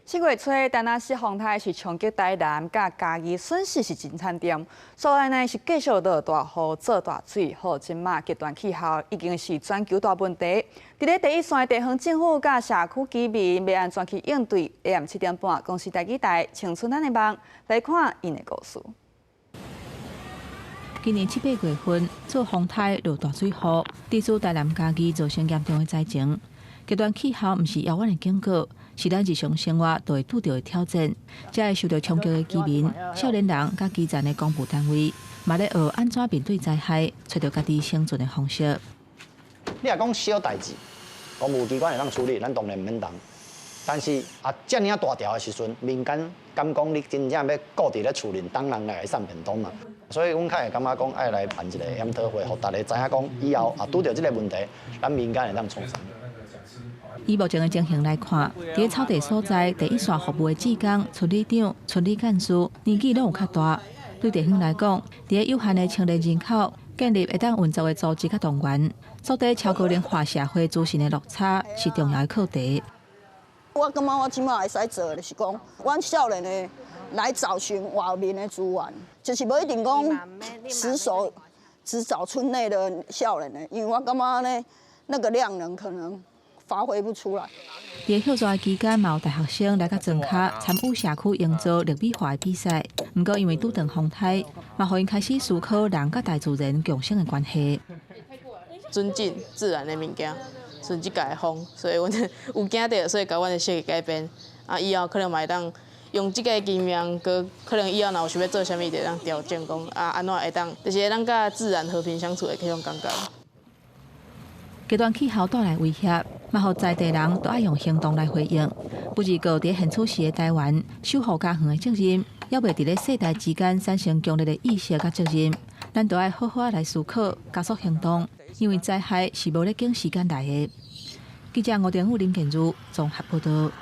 7月初，田納西風颱是衝擊台南佮嘉義，損失是真慘重。所以呢是繼續落大雨、做大水，予這馬極端氣候已經是全球大問題。佇咧第一線地方政府佮社區居民欲按怎去應對？AM 7點半，公視台語台青春咱的夢來看𪜶的故事。今年七八月份，做風颱落大水雨，致使台南嘉義造成嚴重的災情。極端氣候毋是遙遠的警告，是咱日常生活都會拄著的挑戰。這會受著衝擊的居民、少年人佮基層的公部單位，嘛咧學按怎面對災害，揣著家己生存的方式。你若講小代誌，公務機關會當處理，咱當然毋免動。但是啊，遮爾大條的時陣，民間敢講你真正欲顧佇咧厝裡等人來送便當嘛？所以阮較會感覺講愛來辦一個研討會，予大家知影講以後啊拄著這個問題，咱民間會當創啥。以目前的情形來看，佇草地所在第一線服務的志工、村里長、村里幹事年紀攏有較大。對地方來講，佇有限的青年人口建立會當運作的組織佮動員，縮短超高齡化社會資訊的落差是重要的課題。我感覺我這馬會使做的，就是講，阮少年的來找尋外面的資源，就是無一定講死守只找村內的少年的，因為我感覺呢，那個量能可能發揮不出來。佇歇熱期間，嘛有大學生來佮莊跤參與社區營造綠美化的比賽。毋過因為拄著風颱，嘛予𪜶開始思考人佮大自然共生的關係。尊敬自然的物件，像這屆的風，所以阮有驚著，所以共阮的設計改變。啊，以後可能嘛會當用這個經驗，閣可能以後若有想欲做啥物，就會當調整講啊，按怎會當，就是會當佮自然和平相處的彼種感覺。極端氣候帶來威脅，嘛予在地人都愛用行動來回應。不只閣佇現處時的台灣守護家園的責任，猶未佇咧世代之間產生強烈的意識佮責任。咱都愛好好來思考，加速行動，因為災害是無咧等時間來的。記者吳定武、林建如綜合報導。